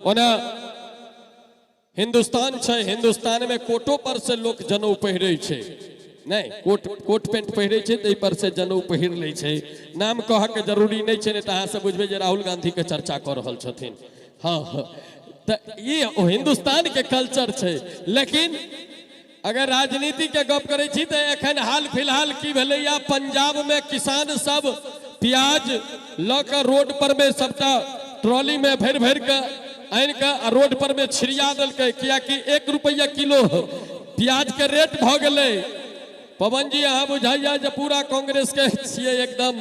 ओना हिन्दुस्तान छै, हिन्दुस्तान में कोटो पर से लोक जनउ पहिरै छै, नहि कोट कोट पेंट पहिरै छै ताहि पर से जनउ पहिर लै छै। नाम कहऽ के जरूरी नहि छै, नहि तऽ अहाँ सब बुझबै जे राहुल गांधी के चर्चा कऽ रहल छथिन। हँ हँ, तऽ ई हिन्दुस्तान के कल्चर छै। लेकिन अगर राजनीति के गप करै छी तऽ एखन हाल फिलहाल की भेलैया, पंजाब में किसान सब प्याज लऽ कऽ रोड पर में सबटा ट्रॉली में भरि भरि कऽ आनि कऽ आ रोड पर में छिड़िया देलकै, कियाकि 1 रुपैआ किलो प्याज के रेट भऽ गेलै। पवन जी अहाँ बुझाइया जे पूरा कांग्रेस के छियै एकदम।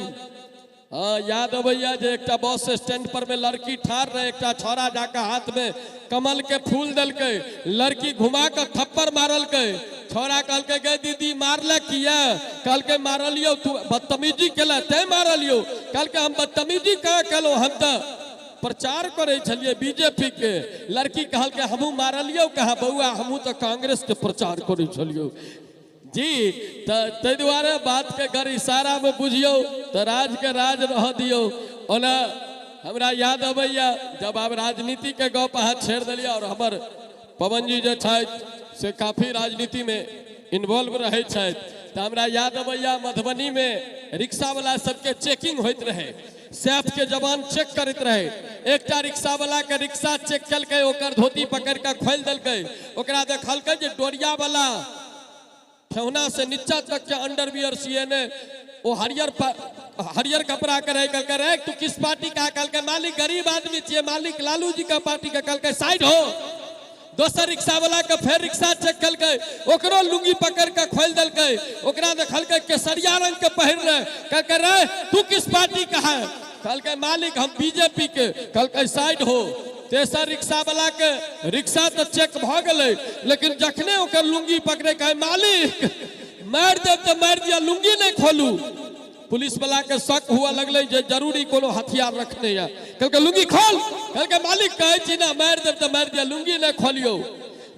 हाँ, याद अबैया जे एकटा बस स्टैंड पर में लड़की ठाढ़ रहे, एकटा छौड़ा जाके हाथ में कमल के फूल देलकै, लड़की घुमा के थप्पड़ मारलकै। छौड़ा कहलकै गे दीदी मारले किया? कहलकै मारलियौ तू बदतमीजी केला तैं मारलियौ। कहलकै हम बदतमीजी कहाँ केलहुँ, हम तऽ प्रचार करै छलियै बीजेपी के। लड़की कहलकै हमहूँ मारलियौ कहाँ बौआ, हमहूँ तऽ कांग्रेस के प्रचार करै छलियौ जी। तऽ ताहि दुआरे बातके अगर इशारामे बुझियौ तऽ राजके राज रहऽ दियौ। ओना हमरा याद अबैया जब आब राजनीतिके गप अहाँ छेड़ देलियै, आओर हमर पवन जी जे छथि से काफी राजनीतिमे इन्वॉल्व रहै छथि, तऽ हमरा याद अबैया मधुबनीमे रिक्शावला सबके चेकिंग होइत रहै, सैफ के जवान चेक करैत रहे। एकटा रिक्शा वाला के रिक्शा चेक केलकै, ओकर धोती पकड़ के खोलि देलकै, ओकरा देखलकै जे डोरिया वाला ठेहुना से नीचा तक के अंडरवियर सिएने ओ हरियर हरियर कपड़ा के रहे। कहलकै रे तू किस पार्टी का? कहलकै मालिक गरीब आदमी छियै मालिक, लालू जी का पार्टी के। कहलकै साइड हो। दोसर रिक्शा वाला के फेर रिक्शा चेक केलकै, ओकरो लुंगी पकड़ के खोलि देलकै, ओकरा देखलकै केसरिया रंग के पहिर रहे। कहलकै रे तू किस पार्टी का है? कहलकै मालिक हम बीजेपी के। कहलकै साइड हो। तेसर रिक्शा वाला के रिक्शा तऽ चेक भऽ गेलै, लेकिन जखने ओकर लुंगी पकड़े कहै मालिक मारि देब तऽ मारि दिअ, लुंगी नहि खोलू। पुलिस वाला के शक हुआ लगलै जे जरूरी कोनो हथियार रखने यऽ। कहलकै लुंगी खोल। कहलकै मालिक कहै छी ना मारि देब तऽ मारि दिअ, लुंगी नहि खोलियौ।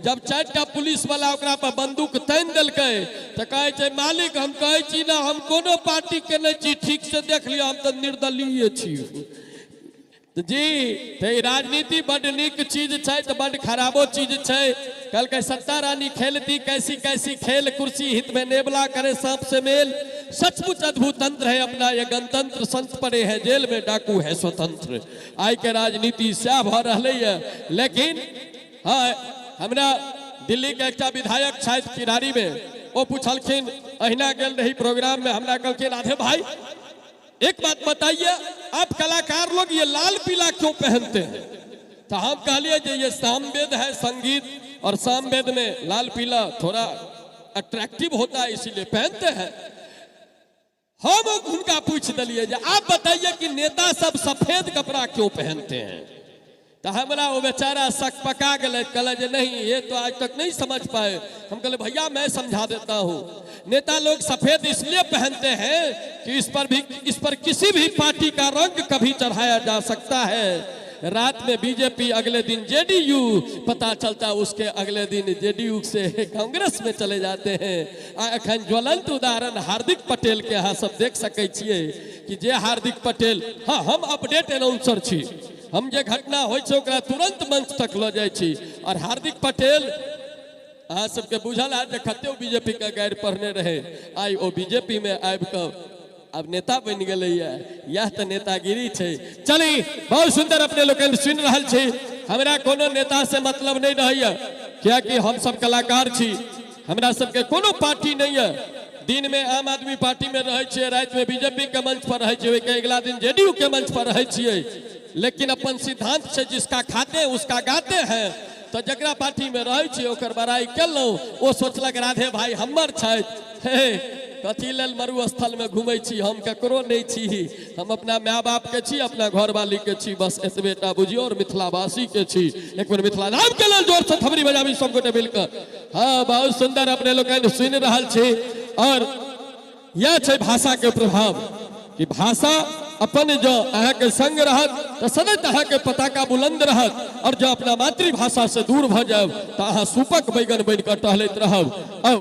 जब 4टा पुलिस वाला ओकरा पर बंदूक तानि देलकै तऽ कहै छै मालिक हम कहै छी ना हम कोनो पार्टी के नहि छी, ठीक से देख लिअ, हम तऽ निर्दलीय छी जी। तऽ ई राजनीति बड नीक चीज छै तऽ बड खराबो चीज छै। कहलकै सत्ता रानी खेलती कैसी कैसी खेल, कुर्सी हित में नेबला करे सांप से मेल। सचमुच अद्भुत तंत्र है अपना ये गणतंत्र, संत पड़े है जेल में डाकू है स्वतंत्र। आइ के राजनीति सएह भऽ रहलैए। लेकिन हाँ, हमरा दिल्ली के एकटा विधायक छथि किरारी में, ओ पुछलखिन, अहिना गेल रही प्रोग्राम में, हमरा कहलखिन राधे भाई एक बात बताइए, आप कलाकार लोग ये लाल पीला क्यों पहनते हैं? तो हम कहलिए जे ये सामवेद है संगीत, और सामवेद में लाल पीला थोड़ा अट्रैक्टिव होता है इसीलिए पहनते हैं। हम उनका पूछ दिलिए जे आप बताइए कि नेता सब सफेद कपड़ा क्यों पहनते हैं? तो हमरा वो बेचारा शक पका गए, कहले जे नहीं ये तो आज तक नहीं समझ पाए। हम कहले भैया मैं समझा देता हूँ, नेता लोग सफेद इसलिए पहनते हैं कि इस पर किसी भी पार्टी का रंग कभी चढ़ाया जा सकता है। रात में बीजेपी, अगले दिन जेडीयू, पता चलता उसके अगले दिन जेडीयू से कांग्रेस में चले जाते हैं। आ एखन ज्वलंत उदाहरण हार्दिक पटेल के अहाँ सब देख सकै छियै कि जे हार्दिक पटेल, हाँ हम अपडेट अनाउंसर छी, हम जे घटना होइ छै ओकरा तुरंत मंच तक लऽ जाइ छी। और हार्दिक पटेल अहाँ सबके बुझल हैत जे कते बीजेपी के गारि पढ़ने रहे, आइ ओ बीजेपी में आबि कऽ आब नेता बनि गेलैया। यह तऽ नेतागिरी छै। चली, बहुत सुंदर अपने लोकनि सुनि रहल छी। हमरा कोनो नेता से मतलब नहि रहैया, कियाकि हम सब कलाकार छी, हमरा सबके कोनो पार्टी नहि यऽ। दिन में आम आदमी पार्टी में रहै छियै, राति में बीजेपी के मंच पर रहै छियै, ओहिके अगिला दिन जेडीयू के मंच पर रहै छियै। लेकिन अपन सिद्धांत छै, जिसका खाते हैं उसका गाते हैं। तऽ जकरा पार्टी में रहै छियै ओकर बड़ाई केलहुँ, ओ सोचलक राधे भाई हमर छथि, हे कथी लेल मरुस्थल में घूमै छी, हम ककरो नहि छी, हम अपना माय बाप के छी, अपना घरवाली के छी, बस एतबे टा बुझियौ, और मिथिलावासी के छी। एक बेर मिथिला नाम के लेल जोर से थपड़ी बजाबी सब गोटे मिलकर। हाँ, बहुत सुंदर अपने लोकनि सुनि रहल छी। और यह छै भाषा के प्रभाव कि भाषा अपन जो अहाँके संग रहत तऽ सदैत अहाँके पताका बुलंद रहत, और जो अपना मातृभाषा से दूर भऽ जायब तऽ अहाँ सूपक बैगन बनि कऽ टहलैत रहब।